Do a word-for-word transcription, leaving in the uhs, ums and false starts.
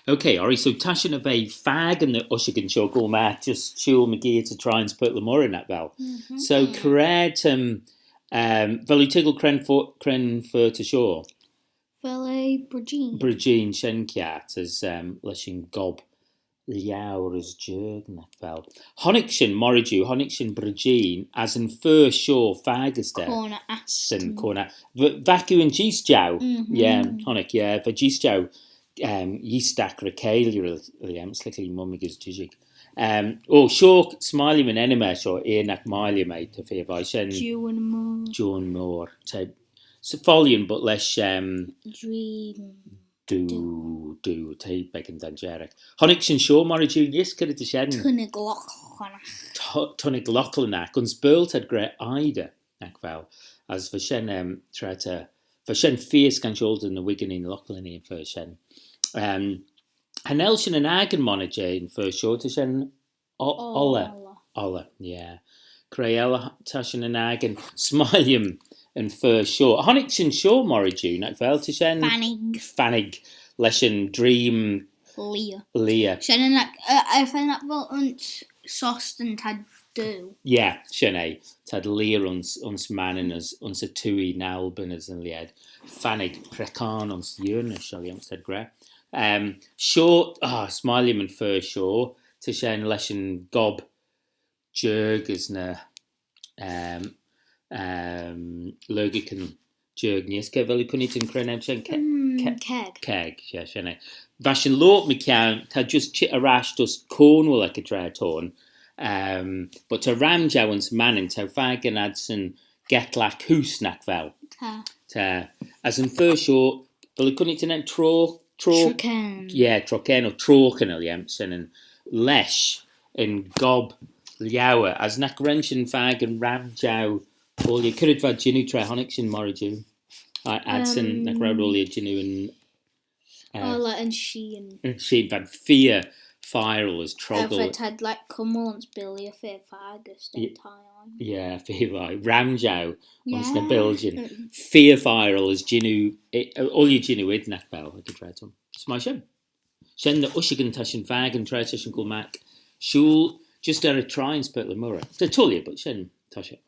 Okay, alright, so ta shin er ve fakin ny ushagyn shoh goll mie, just shooyl mygeayrt er traie ayns Purt le Moirrey, nagh vel? Mm-hmm. So, cre, um, um, vel oo toiggal cre'n fir, cre'n fir ta shoh? Vel eh Bregeen? Bregeen, shen kiart, as, um, lesh yn gob liauyr as jeig, nagh vel? Honnick shin, moghrey jiu, honnick shin Bregeen, as yn fir shoh faggys da. Corner Aston. Corner. V-, vaik oo yn jees jeu? Mm-hmm. Yeah, honnick, yeah, va jees jeu. Um, jees stack ry-cheilley, William, slickly mummig as jishig. Um, oh, shoh, s'mie lhiam yn ennym shoh, eh, nagh mie lhiam eh, ta feer vie shen. Juan Moore. Juan Moore. Ta, so, follian, but lesh, um, Dream. Doo, doo, ta beggan dangeragh. Honnick shin shoh, moghrey jiu, nish, cre ta shen? Tunnag Lachlanach. Tu-, Tunnag Lachlanach, ayns Baarle t'ad gra Ida, nagh vel? As va shen, um, tra ta, va shen feer scanshoil da ny Wiggins, ny Lachlanee yn fir shen. Um, cha nel shin yn akin monney jeh'n fir shoh, ta shen O-, Ola. Ola. Ola, yeah. Cre elley ta shin yn akin? S'mie lhiam yn fir shoh. Honnick shin shoh, moghrey jiu, nagh vel? Ta shen Fannig. Fannig. Lesh yn dream Leah. Leah. Shen yn, like, uh, I find that well, ayns Sostyn t'ad doo. Yeah, shen eh. T'ad Leah ayns, ayns Mannin as, ayns y twoaie Nalbin as yn lheid. Fannig, Precane ayns Yerney, shen lhiam, t'ad gra. Um, shoh, ah, s'mie lhiam yn fir shoh, ta shen lesh yn gob jeig as ny, um, um, lurgaghyn jeig, nish, cre, vel oo cooinaghtyn cre'n ennym shen? Ke-, mm, ke-, keg. Keg, yeah, shen eh. Va shin loayrt mychione, ta just çheet er ash dys Cornwall ec y traa t'ayn. Um, but ta ram jeu ayns Mannin, t'ou fakin adsyn Getlagh Heose, nagh vel? Ta. Ta. As yn fir shoh, vel oo cooinaghtyn yn tro-, tro-, Trocane. Yeah, Trocane or Trocane, William, shen yn lesh yn gob liauyr, as nagh ren shin fakin ram jeu ooilley, cre v'ad jannoo tra honnick shin, moghrey jiu? A-, adsyn, um, nagh row ooilley jannoo yn, uh, oh, like, yn sheean. Yn sheean, v'ad feer feayral as troggal. Uh, v'ad, like, cummal ayns Billy, feer faggys, yeah, yeah, feer vie. Ram jeu ayns ny biljyn. Mm. Feer feayral as jannoo, eh, ooilley jannoo ad, nagh vel, ec y traa t'ayn. S'mie shen. Shen ny ushagyn ta shin fakin tra ta shin goll magh shooyl, just er y traie ayns Purt le Moirrey. Ta tooilley, but shen ta shin.